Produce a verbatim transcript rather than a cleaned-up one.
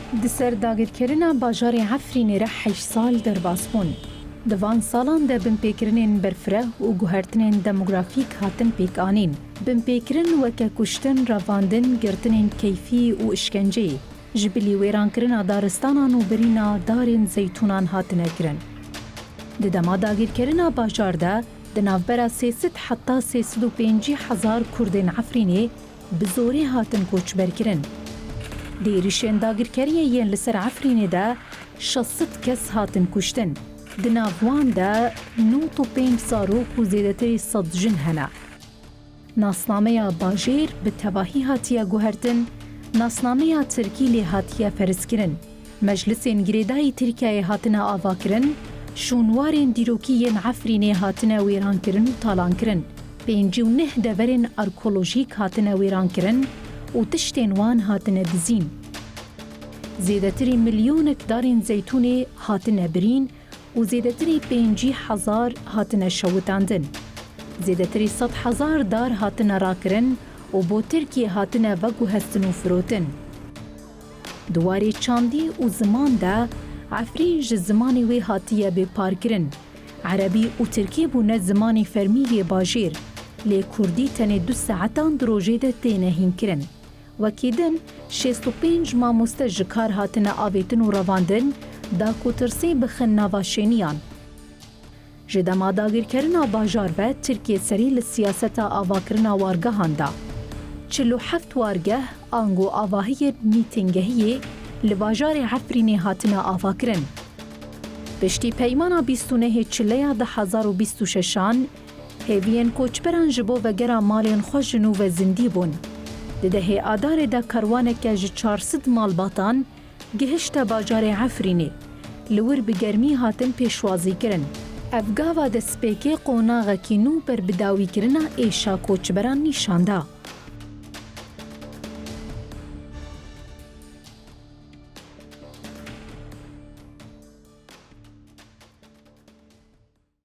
Di ser dagirkerina bajarê Efrînê re heşt sal derbas bûn. Di van salan de binpêkirinên berfireh û guhertinên demografîk hatin pêkanîn. Binpêkirin weke kuştin, revandin, girtinên keyfî û îşkenceyê, ji bilî wêrankirina daristanan û birîna darên zeytûnan hatine kirin. Di dema dagirkerina bajar de, di navbera sê sed heta sê sed û pêncî hezar Kurdên Efrînê bi zorê hatin koçberkirin. Di êrîşên dagirkeriyê yên li ser Efrînê de şeş sed kes hatin kuştin. Di nav wan de nod û pênc zarok û zêdetirî sed jin hene. Nasnameya bajêr bi tevahî hatiye guhertin, nasnameya tirkî lê hatiye ferizkirin. Meclisên girêdayî Tirkiyeyê hatine avakirin, şûnwarên dîrokî yên Efrînê hatine wêrankirin û talankirin. Pêncî û neh deverên arkeolojîk hatine wêrankirin û tiştên wan hatine dizîn. Zêdetirî milyonek darên zeytûnê hatine birîn û zêdetirî pêncî hezar hatine şewitandin. Zêdetirî sed hezar dar hatine rakirin û bo Tirkiyê hatine veguhestin û firotin. Di warê çandî û ziman de, Efrîn ji zimanê wê hatiye bêparkirin. Erebî û tirkî bûne zimanê fermî yê bajêr, lê kurdî tenê du saetan di rojê de têne hînkirin. Wekî din, şêst û pênc mamoste ji kar hatine avêtin û revandin, da ku tirsê bixin nava şêniyan. Ji dema dagirkerina bajar ve Tirkiye serî li siyaseta avakirina wargehan da. Çil û heft wargeh ango avahiyên mîtingehiyê li bajarê Efrînê hatine avakirin. Piştî peymana bîst û nehê Çileya du hezar û bîst û şeşan, hêviyên koçberan ji bo vegera malên xwe ji nû ve zindî bûn. Di dehê Adarê de karwaneke ji çar sed malbatan gihişte bajarê Efrînê. Li wir bi germî hatin pêşwazîkirin. Ev gava destpêkê qonaxekî nû berbidawîkirina êşa koçberan nîşan da.